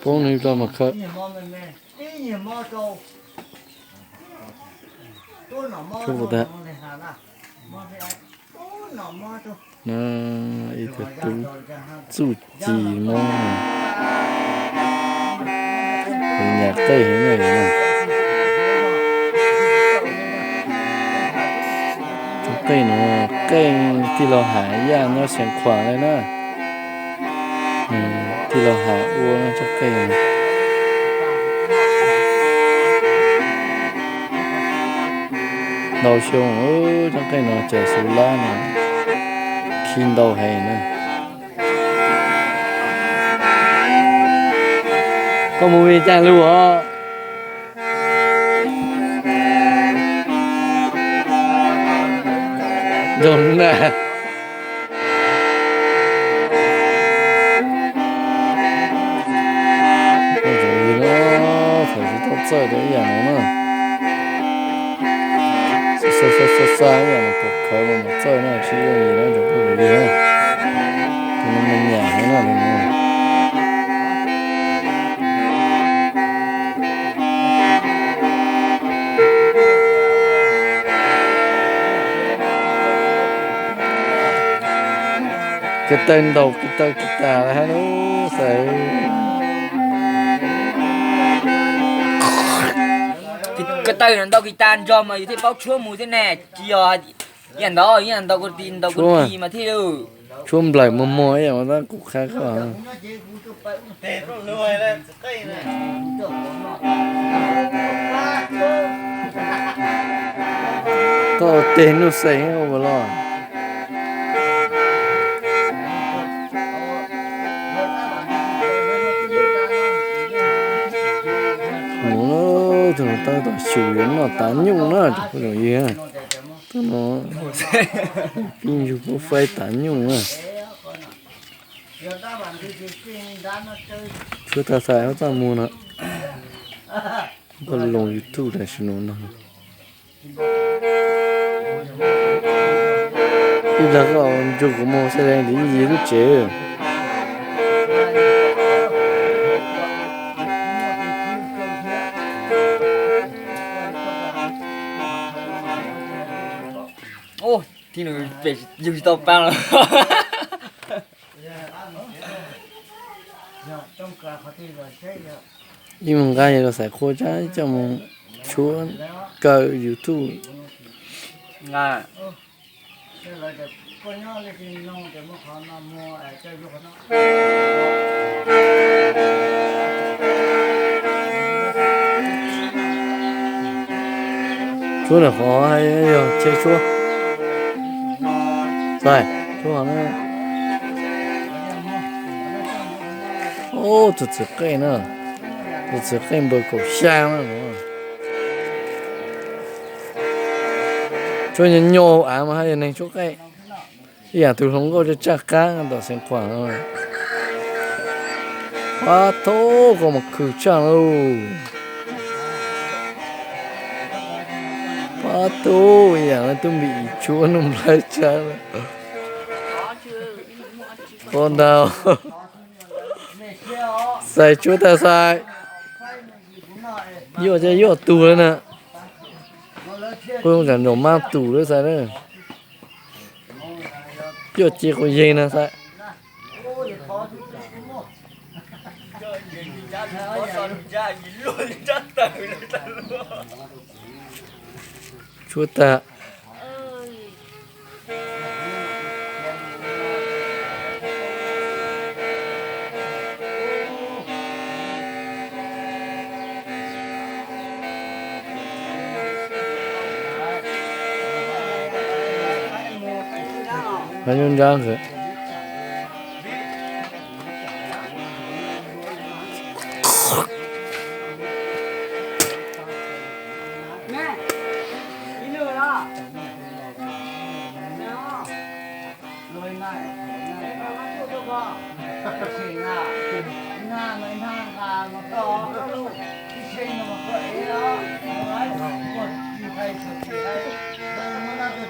Poob nws rau mas khawb. Tsuj qus tag. No ib tug tub txuj ci mob, nyam qeej heev na. Tsob qeej no qeej tij laug Ham Yaj nyob Xeev Khuam li na. Tij laug Ham ua tsob qeej. Ntau xyoo, tsob qeej no cais xu lab no khi ntau heev na. Koj mus vim cas lug os? Zoo na. Zoo li no, thaum tsis tau txawj rau ib yam no na. Xa xa xa xa ib yam no pom khawv los mam txawj na, tsis yooj yim na cov phooj ywg na. Tus no me nyuam heev na tus no. Ko taw ntaus ko taw kiv tas lawm hab lub xaws. Ko taw ntaus kiv tas nrog mas yus thiaj paub tshuab mus thiab ne, tsis yog ib yam ntawd, ib yam ntaus ko ti ntaus ko ti mas thiaj. Tshuab nplawm muag muag ib yam ua tab kuv qha koj. Koj ua teg nuj xeem ua los. Tus no tab tom xyum yuav noj tav nyuj na cov phooj ywg. Tus no pib ntsug pub faib tav nyuj na. Tshuab tag xais ob txaj muag no. Koj loo YouTube tam sim no no. Ib dag koj nrug kuv mus xwb li ib yig lub tsev. Ub, tib nws pem yug tsis tau pa los. Ib mus nqa yog los xaiv qhua tsab coj mus tshuab kaw YouTube. Tshuab ntawm qhov yog tsheb tshuab. Txais tshuab qhov no. Ub, tus txiv qeej na, tus txiv qeej npawg kaum xya na. Tshuab nyo nyo av mas haj yog neeg tshuab qeej. Ib yam tus hluas nkauj tsaj qab tom Xeev Khuam. Pab tub koj mus khwv tshaj lauj. Pab tub ib yam tub npim tshuab nuj nplawg tshaj. Ua ntau. Xais tshuab tag xais. Yuaj ces yuaj tug lawm na. Kuj zoo tsam nraum mab tus lawm xais na. Yuaj ces quas yeeg na xais. Tshuab tag. Nyob nrab nkawd.